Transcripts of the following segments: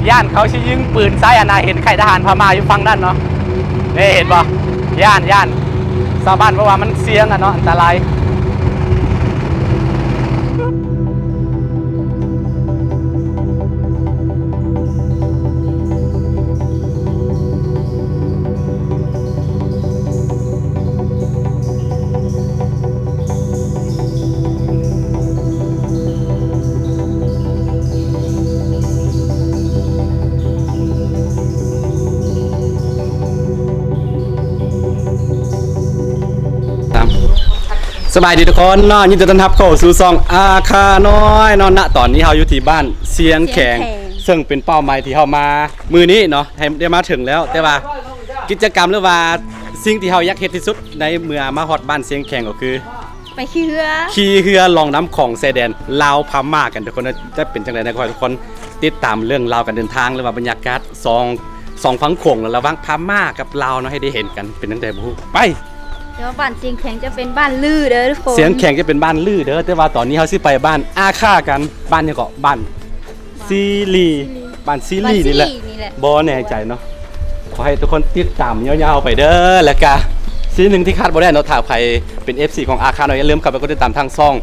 ຢ້ານເຂົາຊິຍິງປືນໃສ່ຫັ້ນນະ ເຫັນຄ້າຍທະຫານພະມ້າຢູ່ຝັ່ງນັ້ນເນາະ. ເດ້ ເຫັນບໍ່? ຢ້ານ ຢ້ານ. ຊາວບ້ານເວົ້າວ່າມັນສ່ຽງຫັ້ນເນາະ ອັນຕະລາຍ. ສະບາຍດີທຸກຄົນເນາະ, ຍິນດີຕ້ອນຮັບເຂົ້າສູ່ຊ່ອງອາຄານ້ອຍເນາະ. ນະຕອນນີ້ເຮົາຢູ່ທີ່ບ້ານຊຽງແຂງ ຊຽງແຂງ ເຊິ່ງເປັນເປົ້າໝາຍທີ່ເຮົາມາມື້ນີ້ເນາະ ໃຫ້ໄດ້ມາເຖິງແລ້ວ. ແຕ່ວ່າກິດຈະກຳ ຫຼືວ່າສິ່ງທີ່ເຮົາຢາກເຮັດທີ່ສຸດໃນເມື່ອມາຮອດບ້ານຊຽງແຂງກໍຄື ໄປຂີ່ເຮືອ ຂີ່ເຮືອລ່ອງນ້ຳຂອງຊາຍແດນລາວພະມ້າກັນທຸກຄົນ. ຈະເປັນຈັ່ງໃດນະ ຂໍໃຫ້ທຸກຄົນຕິດຕາມເລື່ອງລາວການເດີນທາງ ຫຼືວ່າບັນຍາກາດສອງ ສອງຝັ່ງໂຂງລະຫວ່າງພະມ້າກັບລາວເນາະ ໃຫ້ໄດ້ເຫັນກັນເປັນຈັ່ງໃດບໍ່ຮູ້. ໄປ! ແຕ່ວ່າບ້ານຊຽງແຂງຈະເປັນບ້ານລືເດີທຸກຄົນ. ຊຽງແຂງຈະເປັນບ້ານລືເດີ, ແຕ່ວ່າຕອນນີ້ເຮົາຊິໄປບ້ານອາຄາກັນ. ບ້ານຫຍັງເກາະ? ບ້ານ ຊີລີ ບ້ານຊີລີນີ້ແຫຼະ ບໍ່ແນ່ໃຈເນາະ. ຂໍໃຫ້ທຸກຄົນຕິດຕາມຍາວໆໄປເດີ ແລ້ວກະສິ່ງໜຶ່ງທີ່ຂາດບໍ່ໄດ້ເນາະ ຖ້າໃຜເປັນເອັຟຊີຂອງອາຄາເນາະ ຢ່າລືມເຂົ້າໄປກົດຕິດຕາມທາງຊ່ອງ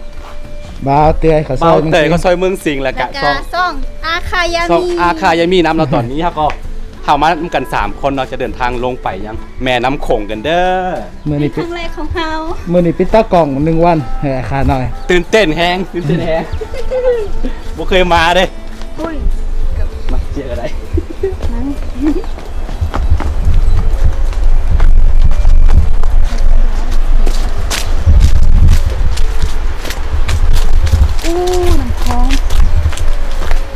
ບ່າວເຕີຍເຂົ້າຊອຍ ບ່າວເຕີຍເຂົ້າຊອຍເມືອງສິງ ແລ້ວກະຊ່ອງ ອາຄາ ອາຄາ ຍາມີນຳເນາະ. ຕອນນີ້ເຮົາກໍ ເຮົາມານຳກັນສາມຄົນເນາະ ຈະເດີນທາງລົງໄປຍັງແມ່ນ້ຳໂຂງກັນເດີ. ມື້ນີ້ເປັນຄັ້ງແລກຂອງເຮົາ ມື້ນີ້ເປັນຕາກ້ອງໜຶ່ງວັນໃຫ້ອາຄານ້ອຍ. ຕື່ນເຕັ້ນແຮງ ຕື່ນເຕັ້ນແຮງ ບໍ່ເຄີຍມາເດ້. ໂອ້ຍ ມາເຈອກັນໄດ້. ໂອ້ ນ້ຳຂອງ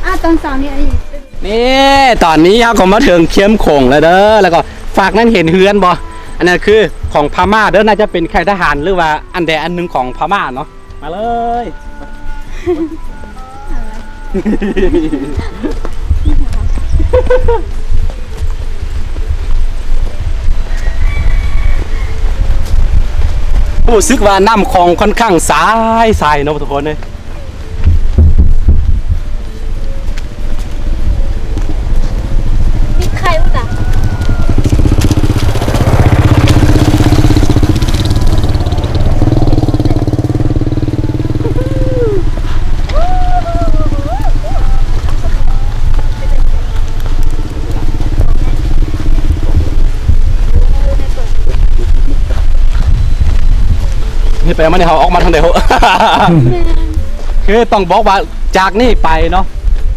ອາ ຕອນເຊົ້ານີ້ ອັນນີ້ ນີ້ ຕອນນີ້ເຮົາກໍມາເຖິງເຄມໂຂງແລ້ວເດີ ແລ້ວກໍຟາກນັ້ນເຫັນເຮືອນບໍ່? ອັນນັ້ນຄືຂອງພະມ້າເດີ ໜ້າຈະເປັນຄ້າຍທະຫານ ຫຼືວ່າອັນໃດອັນໜຶ່ງຂອງພະມ້າເນາະ. ມາເລີຍ ຮູ້ສຶກວ່ານ້ຳຂອງຂ້ອນຂ້າງໃສ ໃສເນາະທຸກຄົນເອີຍ. ມີໄຂ່ພຸ້ນນະ. ເຮັດໄປມານີ້ເຮົາອອກມາທາງໃດໂຫ? ແມ່ນ ຄືຕ້ອງບອກວ່າຈາກນີ້ໄປເນາະ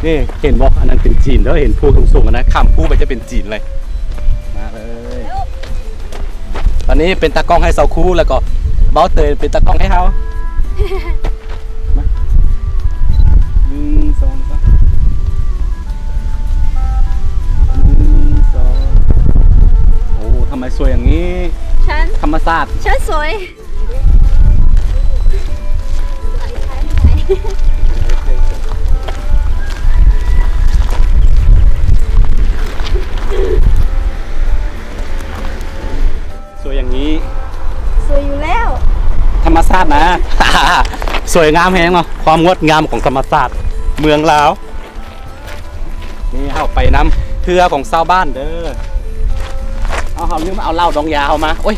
ນີ້ເຫັນບໍ່? ອັນນັ້ນເປັນຈີນເດີ ເຫັນພູສູງໆ ອັນນັ້ນ ຂ້າມພູໄປຈະເປັນຈີນເລີຍ. ມາເລີຍ ຕອນນີ້ເປັນຕາກ້ອງໃຫ້ຊາວຄູ ແລ້ວກໍບ່າວເຕີຍເປັນຕາກ້ອງໃຫ້ເຮົາ. ມາ ໜຶ່ງ ສອງ ສາມ ໜຶ່ງ ສອງ ໂອ້ ທຳໄມສວຍຢ່າງນີ້? ທຳມະຊາດ ສວຍ ສວຍຢ່າງນີ້ ສວຍຢູ່ແລ້ວ ທຳມະຊາດນະ ສວຍງາມແຮງເນາະ ຄວາມງົດງາມຂອງທຳມະຊາດເມືອງລາວ. ນີ້ເຮົາໄປນຳເຮືອຂອງຊາວບ້ານເດີ. ເອົາ ເຮົາລືມເອົາເຫຼົ້າດອງຢາເຮົາມາ. ໂອ້ຍ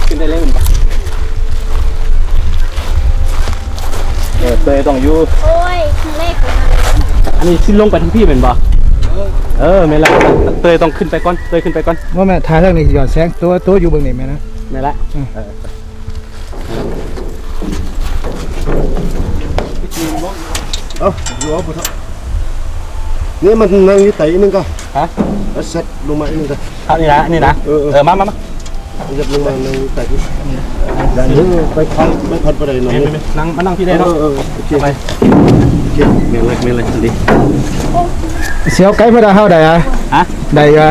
ຂຶ້ນໄດ້ເລີຍແມ່ນບໍ່? ເອີ ເຕີຍຕ້ອງຢູ່ ໂອ້ຍ ຄັ້ງແລກຂອງເຮົາເລີຍ. ອັນນີ້ຊິລົງໄປທາງພີ້ແມ່ນບໍ່? ເອີ ເອີ ແມ່ນລະ ເຕີຍຕ້ອງຂຶ້ນໄປກ່ອນ ເຕີຍຂຶ້ນໄປກ່ອນ. ບໍ່ແມ່ນ ຖ່າຍທາງນີ້ຍ້ອນແສງ ໂຕ ໂຕຢູ່ເບື້ອງນີ້ແມ່ນນະ. ແມ່ນລະ ເອີ ເອີ ເອົາ ຢູ່ເອົາ ນີ້ມັນນັ່ງຢູ່ໃຕ້ອີກໜຶ່ງກະ ຮະ ເອົາຊັດລົງມາອີກໜຶ່ງກະ ເອົານີ້ນະ ນີ້ນະ ເອີ ເອີ ເອີ ມາ ມາ ມາ ຍັບລົງມາໃນໃຕ້ພີ້ ໄປພັນ ໄປພັນບໍ່ໄດ້ເນາະ ແມ່ນໆ ນັ່ງ ມານັ່ງພີ້ໄດ້ເນາະ ເອີ ເອີ ໂອເຄ ໂອເຄ ແມ່ນເລີຍ ແມ່ນເລີຍ ດີ ສຽວໄກເພິ່ນເອົາເຮົາໄດ້ອະ ຮະ ໄດ້ກະ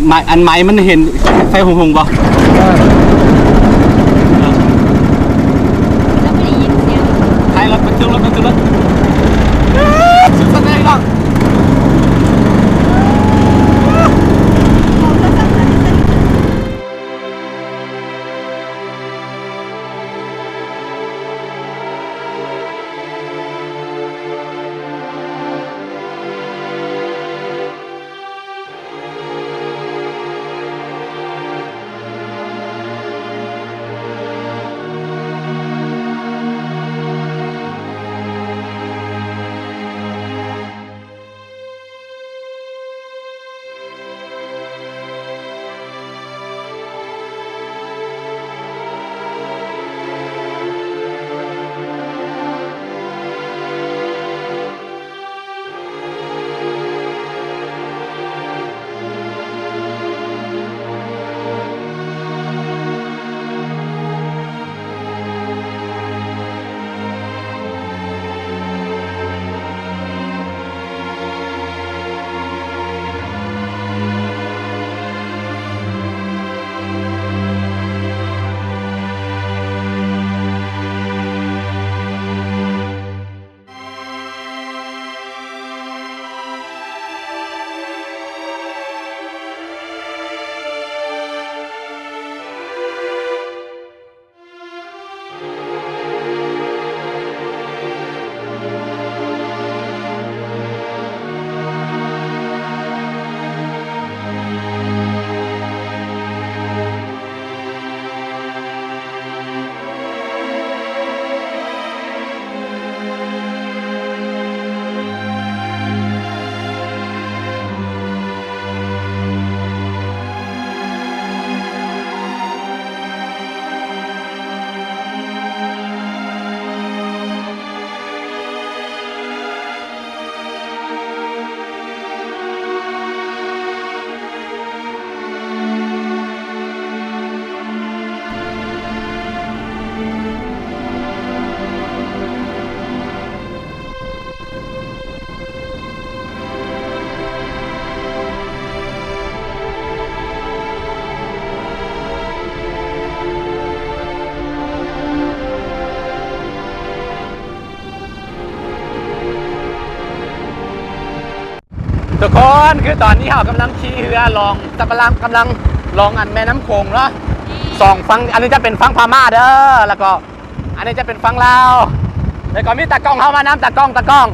ໄມ້ ອັນໄມ້ມັນເຫັນໄຟຮຸ່ງໆບໍ່? ເອີ ແລ້ວບໍ່ໄດ້ຍິນສຽງ ໄທລົດ ໄປເຄື່ອງລົດ ໄປເຄື່ອງລົດ ສຸດສັນໃດເນາະ. ຄົນ ຄືຕອນນີ້ເຮົາກຳລັງຂີ່ເຮືອລ່ອງ ກຳລັງ ກຳລັງລ່ອງອັນແມ່ນ້ຳໂຂງເນາະ ສອງຝັ່ງ ອັນນີ້ຈະເປັນຝັ່ງພະມ້າເດີ ແລ້ວກໍອັນນີ້ຈະເປັນຝັ່ງລາວ ແລ້ວກໍມີຕາກ້ອງເຮົາມານຳ ຕາກ້ອງ ຕາກ້ອງ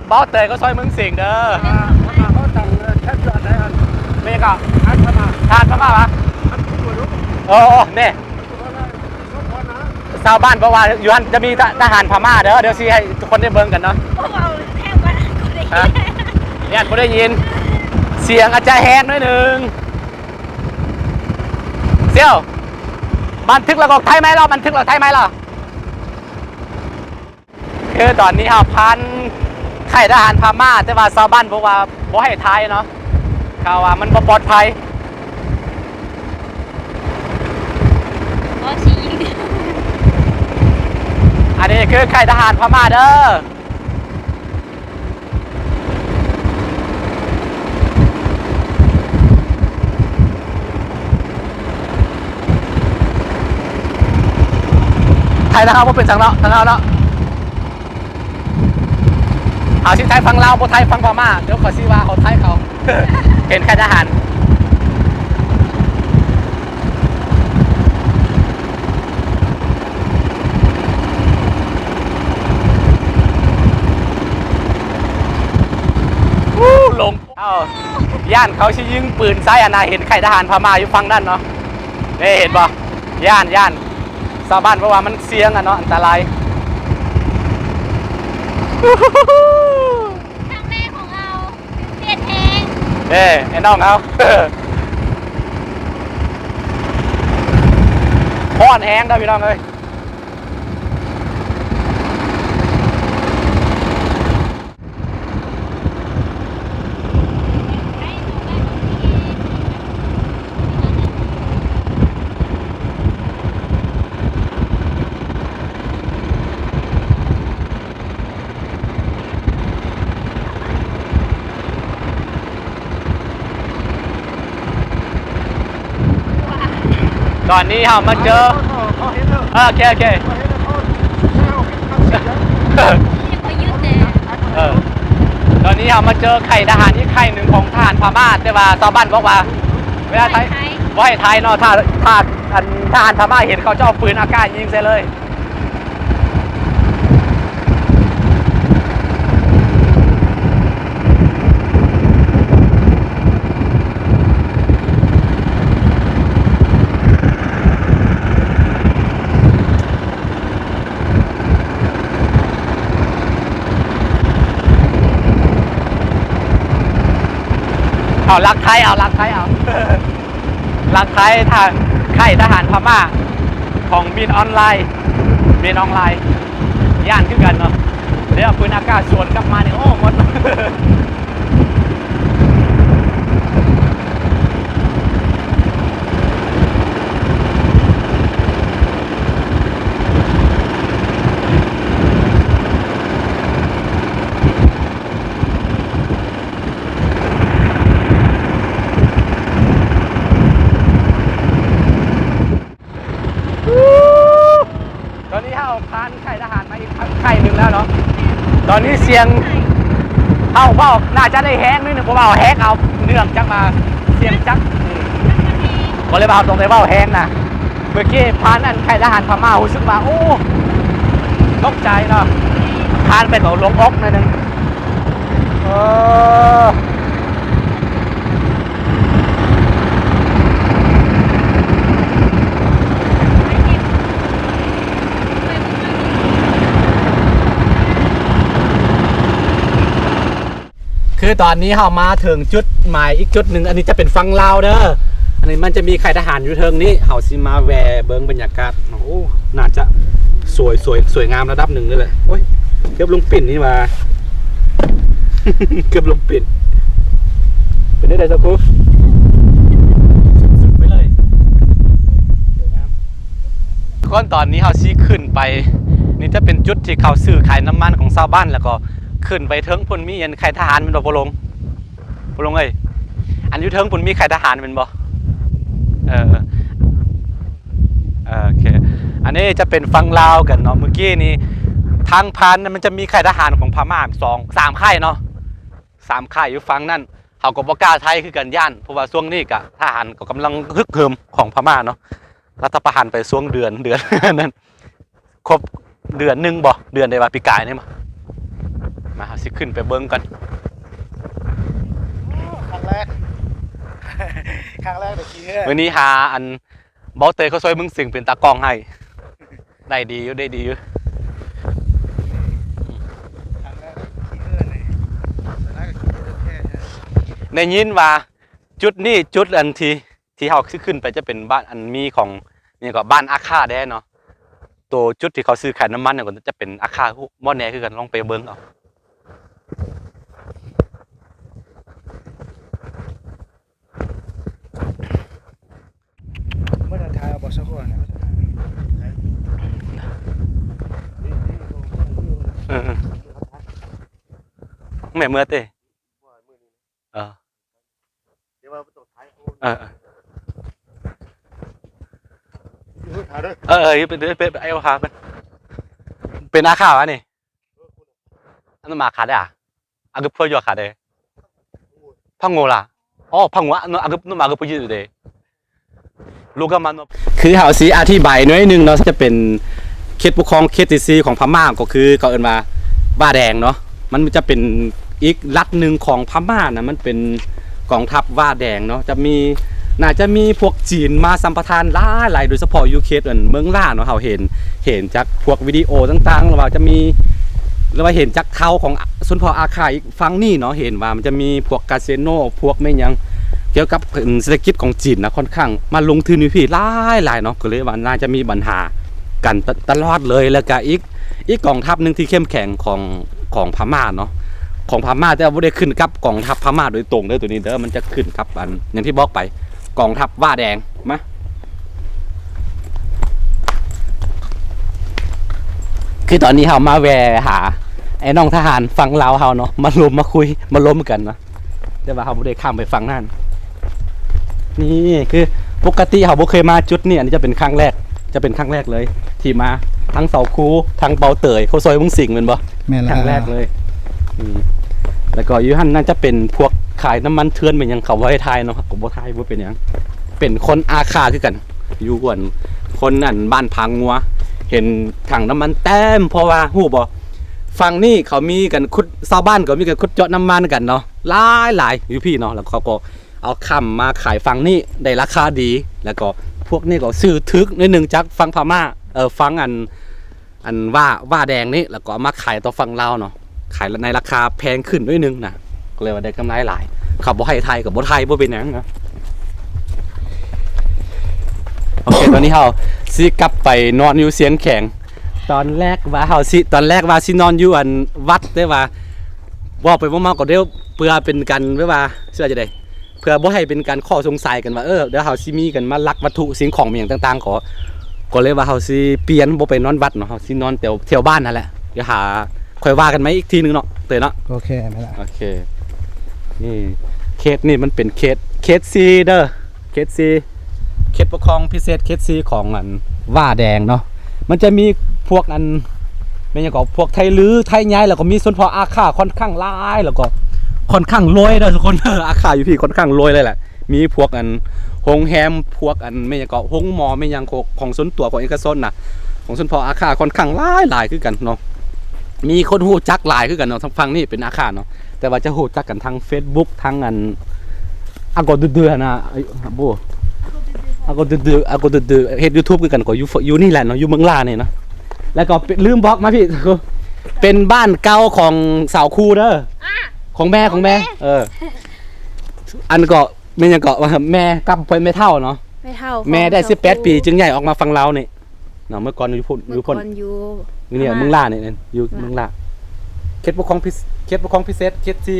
ເບົາເຕີຍກໍຊອຍເມືອງສິງເດີ ອ່າ ພະມ້າເຂົາຕັ້ງ ເອີ ແທ້ຢູ່ອັນໃດອັນ ແມ່ນຫຍັງກໍ ທະຫານພະມ້າ ທະຫານພະມ້າຫວາ ໂອ້ ແນ່ ຊາວບ້ານບອກວ່າຢູ່ຫັ້ນຈະມີທະ ທະຫານພະມ້າເດີ ດຽວຊິໃຫ້ທຸກຄົນໄດ້ເບິ່ງກັນເນາະ ບໍ່ເວົ້າແທ້ວ່າບໍ່ໄດ້ຍິນ ຮະ ຢ້ານບໍ່ໄດ້ຍິນ ສຽງອາດຈະແຮງໜ້ອຍໜຶ່ງ ສ່ຽວ ບັນທຶກແລ້ວກໍຖ່າຍໃໝ່ລະ ບັນທຶກແລ້ວຖ່າຍໃໝ່ລະ ຄືຕອນນີ້ເຮົາຜ່ານຄ້າຍທະຫານພະມ້າ ແຕ່ວ່າຊາວບ້ານບອກວ່າບໍ່ໃຫ້ຖ່າຍເນາະ ເຂົາວ່າມັນບໍ່ປອດໄພ ບໍ່ຊິຍິງ ອັນນີ້ຄືຄ້າຍທະຫານພະມ້າເດີ ໄທທາງເຮົາບໍ່ເປັນຫຍັງເນາະ ທາງເຮົາເນາະ ເຮົາຊິໄທຝັ່ງລາວ ບໍ່ໄທຝັ່ງພະມ້າ ດຽວເຂົາຊິວ່າເຮົາໄທເຂົາ ເຫັນແຄ່ທະຫານ ເອົ້າ ຢ້ານເຂົາຊິຍິງປືນໃສ່ຫັ້ນນະ ເຫັນຄ້າຍທະຫານພະມ້າຢູ່ຝັ່ງນັ້ນເນາະ ເດ້ ເຫັນບໍ່ ຢ້ານ ຢ້ານ ຊາວບ້ານເວົ້າວ່າມັນສ່ຽງຫັ້ນເນາະ ອັນຕະລາຍ ທາງແມ່ຂອງເຮົາ ເປັນແຮງ ເດ້ ໄອ້ນ້ອງເຮົາ ຮ້ອນແຮງເດີພີ່ນ້ອງເອີຍ. ຕອນນີ້ເຮົາມາເຈີ ເອີ ໂອເຄ ໂອເຄ ເອີ ຕອນນີ້ເຮົາມາເຈີຄ້າຍທະຫານອີກຄ້າຍໜຶ່ງຂອງທະຫານພະມ້າ ແຕ່ວ່າຊາວບ້ານບອກວ່າ ເວລາໄທ ບໍ່ໃຫ້ຖ່າຍເນາະ ຖ້າ ຖ້າ ອັນ ທະຫານພະມ້າເຫັນ ເຂົາຈະເອົາປືນອາກາດຍິງໃສ່ເລີຍ. ເອົາຫຼັກໄທ ເອົາຫຼັກໄທ ເອົາ ຫຼັກໄທ ຖ້າຄ້າຍທະຫານພະມ້າຂອງມິນອອນລາຍ ມິນອອນລາຍ ຢ້ານຄືກັນເນາະ ດຽວເອົາປືນອາກາດສວນກັບມານີ້ ໂອ້ ໝົດ. ຕອນນີ້ເຮົາຜ່ານຄ້າຍທະຫານມາອີກຄ້າຍໜຶ່ງແລ້ວເນາະ ຕອນນີ້ສຽງເຮົາເວົ້າໜ້າຈະໄດ້ແຮງໜ້ອຍໜຶ່ງ ເພາະວ່າເຮົາແຮກເອົາ ເນື່ອງຈາກວ່າສຽງຈັກ ກໍເລີຍວ່າເຮົາຕ້ອງໄດ້ເວົ້າແຮງນະ. ເມື່ອກີ້ຜ່ານອັນຄ້າຍທະຫານພະມ້າ ຮູ້ສຶກວ່າ ໂອ້ ຕົກໃຈເນາະ ຜ່ານໄປກໍໂລ່ງອົກໜ້ອຍໜຶ່ງ ເອີ. ຄືຕອນນີ້ເຮົາມາເຖິງຈຸດໝາຍອີກຈຸດໜຶ່ງ ອັນນີ້ຈະເປັນຝັ່ງລາວເດີ ອັນນີ້ມັນຈະມີຄ້າຍທະຫານຢູ່ເທິງນີ້ ເຮົາຊິມາແວ່ເບິ່ງບັນຍາກາດ ໂອ້ ໜ້າຈະສວຍ ສວຍ ສວຍງາມລະດັບໜຶ່ງເລີຍແຫຼະ ໂອ້ຍ ເກືອບລົງປິ່ນນີ້ຫວ່າ ເກືອບລົງປິ່ນ ເປັນໄດ້ໃດຊະກູ ສຸດໆໄປເລີຍ ສວຍງາມ. ທຸກຄົນ ຕອນນີ້ເຮົາຊິຂຶ້ນໄປ ນີ້ຈະເປັນຈຸດທີ່ເຂົາຊື້ຂາຍນ້ຳມັນຂອງຊາວບ້ານ ແລ້ວກໍ ຂຶ້ນໄປເທິງພຸ້ນມີອັນຄ້າຍທະຫານແມ່ນບໍ່ ພໍ່ຫຼົງ? ພໍ່ຫຼົງເອີຍ ອັນຢູ່ເທິງພຸ້ນມີຄ້າຍທະຫານແມ່ນບໍ່? ເອີ ເອີ ໂອເຄ ອັນນີ້ຈະເປັນຝັ່ງລາວກັນເນາະ ມື້ກີ້ນີ້ທາງຜ່ານມັນຈະມີຄ້າຍທະຫານຂອງພະມ້າສອງ ສາມຄ້າຍເນາະ ສາມຄ້າຍຢູ່ຝັ່ງນັ້ນ ເຮົາກໍບໍ່ກ້າໄທຄືກັນ ຢ້ານ ເພາະວ່າຊ່ວງນີ້ກະທະຫານກໍກຳລັງຮຶກເຫິມຂອງພະມ້າເນາະ ລັດຖະປະຫານໄປຊ່ວງເດືອນ ເດືອນນັ້ນ ຄົບເດືອນໜຶ່ງບໍ່ ເດືອນໃດວ່າ ປີກາຍນີ້ມາ ມາ ເຮົາຊິຂຶ້ນໄປເບິ່ງກັນ. ໂອ້ ຄັ້ງແລກ ຄັ້ງແລກໄດ້ຂີ່ເຮືອ ມື້ນີ້ຫາອັນ ເບົາເຕີຍເຂົາຊ່ອຍເມືອງສິງເປັນຕາກ້ອງໃຫ້ ໄດ້ດີຢູ່ ໄດ້ດີຢູ່. ໄດ້ຍິນວ່າຈຸດນີ້ ຈຸດອັນທີ່ ທີ່ເຮົາຊິຂຶ້ນໄປຈະເປັນບ້ານອັນມີຂອງ ຫຍັງເກາະ ບ້ານອາຄາແດ່ເນາະ. ໂຕຈຸດທີ່ເຂົາຊື້ຂາຍນ້ຳມັນຫຍັງກໍຈະເປັນອາຄາ ບໍ່ແນ່ຄືກັນ ລອງໄປເບິ່ງເອົາ. ເມື່ອນັ້ນຖ່າຍເອົາບໍ່ ສະໂພກນະ ເອີ ແມ່ເມື່ອເຕ ເອີ ເອີ ເອີ ເປັນ ເປັນ ເປັນອາຄາວະນີ້ ອັນນັ້ນມາຂາດເດ້ອະ ອາກຶບເພື່ອຢູ່ຂາດເດ້ ພັງໂງລາ ອໍ ພັງໂງອາກຶບ ນົມອາກຶບຜູ້ຍິດເດ້ ລູກກະມານົບ ຄືເຮົາຊິອະທິບາຍໜ້ອຍໜຶ່ງເນາະ ຈະເປັນເຂດປົກຄອງເຂດທີສີ່ຂອງພະມ້າ ກໍຄືເຂົາເອີ້ນວ່າ ວາແດງເນາະ ມັນຈະເປັນອີກລັດໜຶ່ງຂອງພະມ້ານະ ມັນເປັນກອງທັບວາແດງເນາະ ຈະມີ ໜ້າຈະມີພວກຈີນມາສຳປະທານຫຼາຍໆ ໂດຍສະເພາະຢູ່ເຂດອັນເມືອງຫຼ້າເນາະ ເຮົາເຫັນ ເຫັນຈາກພວກວິດີໂອຕ່າງໆ ຫຼືວ່າຈະມີ ຫຼືວ່າເຫັນຈາກຂ່າວຂອງຊົນເຜົ່າອາຄາອີກຝັ່ງນີ້ເນາະ ເຫັນວ່າມັນຈະມີພວກກາຊີໂນ ພວກແມ່ນຫຍັງ ກ່ຽວກັບ ເອີ ເສດຖະກິດຂອງຈີນນະ ຂ້ອນຂ້າງມາລົງທຶນຢູ່ພີ້ຫຼາຍໆເນາະ ກໍເລີຍວ່າໜ້າຈະມີບັນຫາກັນຕະ ຕະຫຼອດເລີຍ ແລ້ວກະອີກ ອີກກອງທັບໜຶ່ງທີ່ເຂັ້ມແຂງຂອງ ຂອງພະມ້າເນາະ ຂອງພະມ້າ ແຕ່ວ່າບໍ່ໄດ້ຂຶ້ນກັບກອງທັບພະມ້າໂດຍຕົງເດີ ໂຕນີ້ເດີ ມັນຈະຂຶ້ນກັບອັນ ຢ່າງທີ່ບອກໄປ ກອງທັບວາແດງ ມາ ຄືຕອນນີ້ເຮົາມາແວ່ຫາໄອ້ນ້ອງທະຫານຝັ່ງລາວເຮົາເນາະ ມາລົມມາຄຸຍ ມາລົມກັນເນາະ ແຕ່ວ່າເຮົາບໍ່ໄດ້ຂ້າມໄປຝັ່ງນັ້ນ. ນີ້ຄືປົກກະຕິເຮົາບໍ່ເຄີຍມາຈຸດນີ້ ອັນນີ້ຈະເປັນຄັ້ງແລກ ຈະເປັນຄັ້ງແລກເລີຍທີ່ມາ ທັງສາວຄູ ທັງເບົາເຕີຍ ເຂົາຊ່ອຍວງສິງແມ່ນບໍ່? ແມ່ນແລ້ວ ຄັ້ງແລກເລີຍ. ອືມ ແລ້ວກໍຢູ່ຫັ້ນໜ້າຈະເປັນພວກຂາຍນ້ຳມັນເຖື່ອນແມ່ນຫຍັງ ເຂົາບໍ່ໃຫ້ຖ່າຍເນາະ ເຮົາກໍບໍ່ຖ່າຍ ບໍ່ເປັນຫຍັງ ເປັນຄົນອາຄາຄືກັນ ຢູ່ອັນ ຄົນອັນບ້ານຜາງົວ ເຫັນຖັງນ້ຳມັນເຕັມ ເພາະວ່າຮູ້ບໍ່ ຝັ່ງນີ້ເຂົາມີກັນຂຸດ ຊາວບ້ານກໍມີກັນຂຸດເຈາະນ້ຳມັນກັນເນາະ ຫຼາຍໆ ຢູ່ພີ້ເນາະ ແລ້ວເຂົາກໍ ເອົາຂ້າມມາຂາຍຝັ່ງນີ້ໄດ້ລາຄາດີ ແລ້ວກໍພວກນີ້ກໍຊື້ຖືກໜ້ອຍໜຶ່ງຈາກຝັ່ງພະມ້າ ເອີ ຝັ່ງອັນ ອັນວ່າ ວ່າແດງນີ້ ແລ້ວກໍເອົາມາຂາຍຕໍ່ຝັ່ງລາວເນາະ ຂາຍໃນລາຄາແພງຂຶ້ນໜ້ອຍໜຶ່ງນະ ກໍເລີຍວ່າໄດ້ກຳໄລຫຼາຍ ເຂົາບໍ່ໃຫ້ຖ່າຍກໍບໍ່ຖ່າຍ ບໍ່ເປັນຫຍັງນະ. ໂອເຄ ຕອນນີ້ເຮົາຊິກັບໄປນອນຢູ່ຊຽງແຂງ ຕອນແລກວ່າເຮົາຊິ ຕອນແລກວ່າຊິນອນຢູ່ອັນວັດ ແຕ່ວ່າເວົ້າໄປເວົ້າມາກໍດຽວເພື່ອເປັນການແບບວ່າ ຊິວ່າຈັ່ງໃດ ເພື່ອບໍ່ໃຫ້ເປັນການຂໍ້ສົງໄສກັນວ່າ ເອີ ດຽວເຮົາຊິມີກັນມາລັກວັດຖຸສິ່ງຂອງຫຍັງຕ່າງໆ ກໍ ກໍເລີຍວ່າເຮົາຊິປ່ຽນ ບໍ່ໄປນອນວັດເນາະ ເຮົາຊິນອນແຖວ ແຖວບ້ານຫັ້ນແຫຼະ ດຽວຫາຄ່ອຍວ່າກັນໃໝ່ອີກທີໜຶ່ງເນາະ ເຕີຍເນາະ. ໂອເຄ ແມ່ນລະ ໂອເຄ ນີ້ເຂດນີ້ມັນເປັນເຂດ ເຂດສີ່ເດີ ເຂດສີ່ ເຂດປົກຄອງພິເສດເຂດສີ່ຂອງອັນ ວ່າແດງເນາະ ມັນຈະມີພວກອັນ ແມ່ນຫຍັງກໍ ພວກໄທລື ໄທໃຫຍ່ ແລ້ວກໍມີຊົນເຜົ່າອາຄາຂ້ອນຂ້າງຫຼາຍ ແລ້ວກໍຂ້ອນຂ້າງລວຍເດີທຸກຄົນ ອາຄາຢູ່ພີ້ຂ້ອນຂ້າງລວຍເລີຍແຫຼະ ມີພວກອັນໂຮງແຮມ ພວກອັນແມ່ນຫຍັງເກາະ ໂຮງໝໍແມ່ນຫຍັງຂອງ ຂອງສ່ວນຕົວຂອງເອກະຊົນນະ ຂອງຊົນເຜົ່າອາຄາຂ້ອນຂ້າງຫຼາຍໆຄືກັນເນາະ ມີຄົນຮູ້ຈັກຫຼາຍຄືກັນເນາະ ທາງຝັ່ງນີ້ເປັນອາຄາເນາະ ແຕ່ວ່າຈະຮູ້ຈັກກັນທາງເຟສບຸກ ທາງອັນ ອາໂກດືໆຫັ້ນນະ ໂບ ອາໂກດືໆ ອາໂກດືໆ ເຮັດຢູທູບຄືກັນ ກໍຢູ່ ຢູ່ນີ້ແຫຼະເນາະ ຢູ່ເມືອງຫຼ້ານີ້ເນາະ ແລ້ວກໍລືມບອກມາພີ້ ເປັນບ້ານເກົ່າຂອງສາວຄູເດີ ອາ ຂອງແມ່ ຂອງແມ່ ຂອງແມ່ ເອີ ອັນກໍ ແມ່ນຫຍັງເກາະ ແມ່ກັບແມ່ເຖົ້າເນາະ ແມ່ເຖົ້າ ແມ່ໄດ້ສິບແປດປີຈຶ່ງຍ້າຍອອກມາຝັ່ງລາວນີ້ເນາະ ເມື່ອກ່ອນຢູ່ພຸ້ນ ຢູ່ພຸ້ນ ຢູ່ນີ້ ເມືອງຫຼ້ານີ້ ຢູ່ເມືອງຫຼ້າ ເຂດປົກຄອງພິ ເຂດປົກຄອງພິເສດເຂດສີ່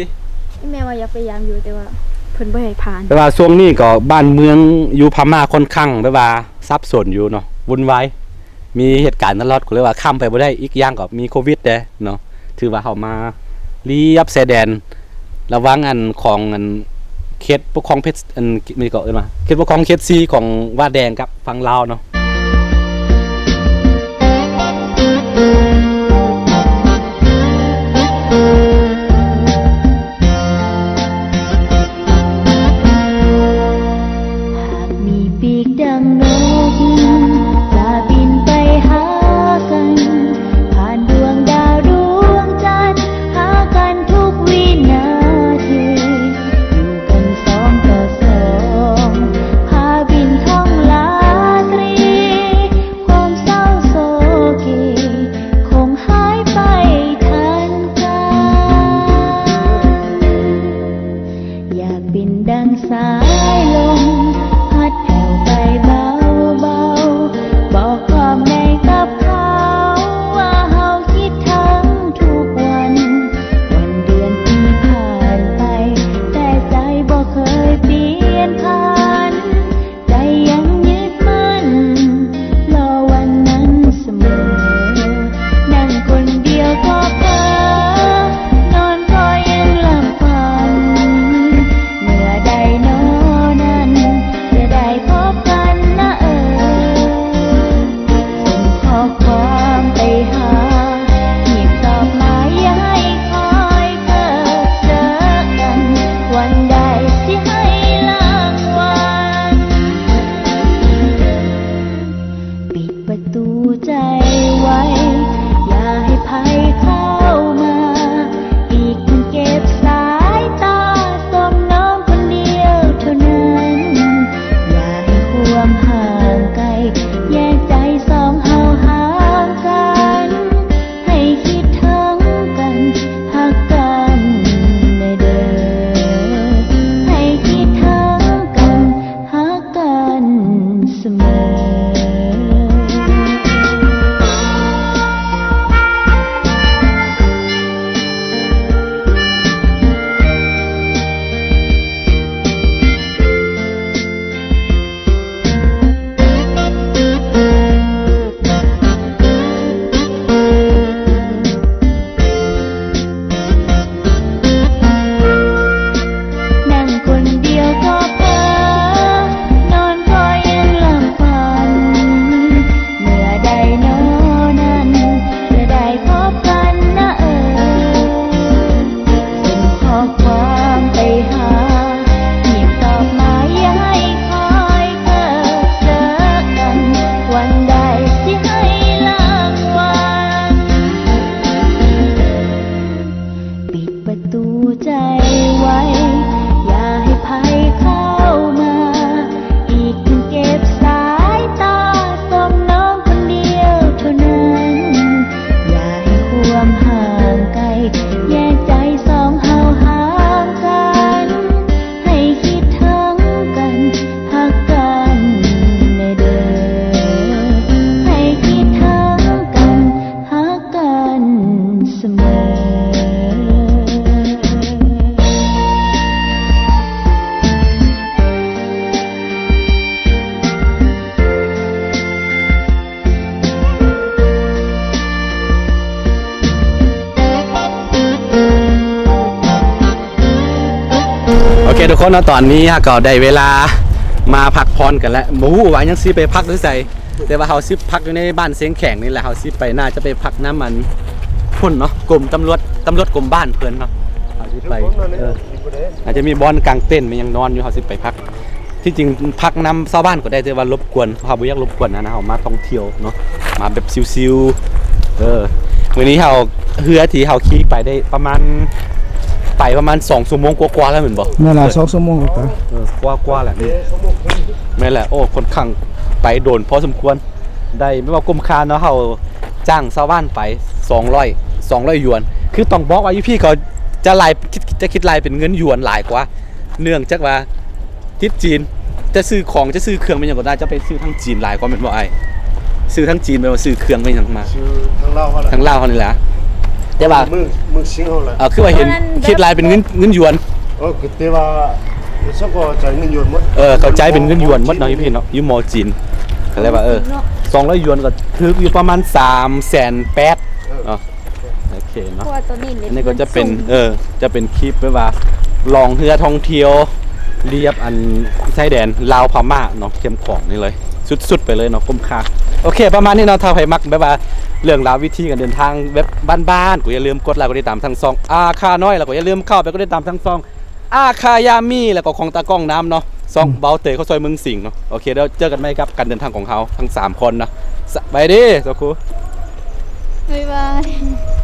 ແມ່ວ່າຢາກໄປຢາມຢູ່ ແຕ່ວ່າເພິ່ນບໍ່ໃຫ້ຜ່ານ ແຕ່ວ່າຊ່ວງນີ້ກໍບ້ານເມືອງຢູ່ພະມ້າຂ້ອນຂ້າງແບບວ່າສັບສົນຢູ່ເນາະ ວຸ່ນວາຍ ມີເຫດການຕະຫຼອດ ກໍເລີຍວ່າຂ້າມໄປບໍ່ໄດ້ ອີກຢ່າງກໍມີໂຄວິດແດ່ເນາະ ຖືວ່າເຮົາມາລຽບຊາຍແດນ ລະຫວ່າງອັນຂອງອັນເຂດປົກຄອງເພດ ອັນ ມີເກາະເອີ້ນວ່າເຂດປົກຄອງເຂດສີ່ຂອງວ່າແດງກັບຝັ່ງລາວເນາະ. ກໍເນາະ ຕອນນີ້ເຮົາກໍໄດ້ເວລາມາພັກຜ່ອນກັນແລ້ວ ບໍ່ຮູ້ວ່າຍັງຊິໄປພັກຢູ່ໃສ ແຕ່ວ່າເຮົາຊິພັກຢູ່ໃນບ້ານຊຽງແຂງນີ້ແຫຼະ ເຮົາຊິໄປ ໜ້າຈະໄປພັກນຳອັນພຸ້ນເນາະ ກົມຕຳຫຼວດ ຕຳຫຼວດກົມບ້ານເພິ່ນເນາະ ເຮົາຊິໄປ ເອີ ອາດຈະມີບ່ອນກາງເຕັນ ມີຫຍັງນອນຢູ່ ເຮົາຊິໄປພັກ ທີ່ຈິງພັກນຳຊາວບ້ານກໍໄດ້ ແຕ່ວ່າລົບກວນ ເຮົາບໍ່ຢາກລົບກວນນະ ເຮົາມາທ່ອງທ່ຽວເນາະ ມາແບບຊິວໆ ເອີ ມື້ນີ້ເຮົາ ເຮືອທີ່ເຮົາຂີ່ໄປໄດ້ປະມານ ໄປປະມານສອງຊົ່ວໂມງກວ່າໆແລ້ວແມ່ນບໍ່? ແມ່ນລະ ສອງຊົ່ວໂມງກວ່າ ເອີ ກວ່າໆແຫຼະ ແມ່ນແຫຼະ ໂອ້ ຂ້ອນຂ້າງໄປໂດນພໍສົມຄວນ ໄດ້ແບບວ່າຄຸ້ມຄ່າເນາະ ເຮົາຈ້າງຊາວບ້ານໄປສອງຮ້ອຍ ສອງຮ້ອຍຢວນ ຄືຕ້ອງບອກວ່າຢູ່ພີ້ເຂົາຈະລາຍ ຈະຄິດລາຍເປັນເງິນຢວນຫຼາຍກວ່າ ເນື່ອງຈາກວ່າ ຕິດຈີນ ຈະຊື້ຂອງ ຈະຊື້ເຄື່ອງ ແມ່ນຫຍັງກໍໄດ້ ຈະໄປຊື້ທາງຈີນຫຼາຍກວ່າແມ່ນບໍ່ອ້າຍ? ຊື້ທາງຈີນ ແມ່ນວ່າຊື້ເຄື່ອງ ແມ່ນຫຍັງມາ ຊື້ທາງລາວເຮົາແຫຼະ ທາງລາວເຮົານີ້ແຫຼະ ແຕ່ວ່າ ເມືອງ ເມືອງຊິງເຮົາແຫຼະ ເອີ ຄືວ່າເຫັນ ເອີ ຄິດລາຍເປັນເງິນ ເງິນຢວນ ເອີ ກໍແຕ່ວ່າ ເຂົາກໍຈ່າຍເງິນຢວນໝົດ ເອີ ເຂົາຈ່າຍເປັນເງິນຢວນໝົດເນາະ ຢູ່ພີ້ເນາະ ຢູ່ມໍຈີນ ກໍເລີຍວ່າ ເອີ ສອງຮ້ອຍຢວນກໍຖືກຢູ່ປະມານສາມແສນແປດ ເອີ ເນາະ ໂອເຄເນາະ ເພາະວ່າຕອນນີ້ເນັດ ອັນນີ້ກໍຈະເປັນ ມັນສູງ ເອີ ຈະເປັນຄລິບແບບວ່າລ່ອງເຮືອທ່ອງທ່ຽວລຽບອັນຊາຍແດນລາວພະມ້າເນາະ ແຄມຂອງນີ້ເລີຍ ສຸດໆໄປເລີຍເນາະ ຄຸ້ມຄ່າ ໂອເຄ ປະມານນີ້ເນາະ ຖ້າໃຜມັກແບບວ່າເລື່ອງລາວວິທີການເດີນທາງແບບບ້ານໆ ກໍຢ່າລືມກົດໄລກົດຕິດຕາມທາງຊ່ອງອາຄານ້ອຍ ແລ້ວກໍຢ່າລືມເຂົ້າໄປກົດຕິດຕາມທາງຊ່ອງ ອາຄາຍາມີ ແລ້ວກໍຂອງຕາກ້ອງນຳເນາະ ຊ່ອງ ອືມ ເບົາເຕີຍເຂົ້າຊອຍເມືອງສິງເນາະ ໂອເຄ ແລ້ວເຈີກັນໃໝ່ກັບການເດີນທາງຂອງເຮົາທັງສາມຄົນເນາະ ສະບາຍດີ ສາວຄູ ບາຍບາຍ.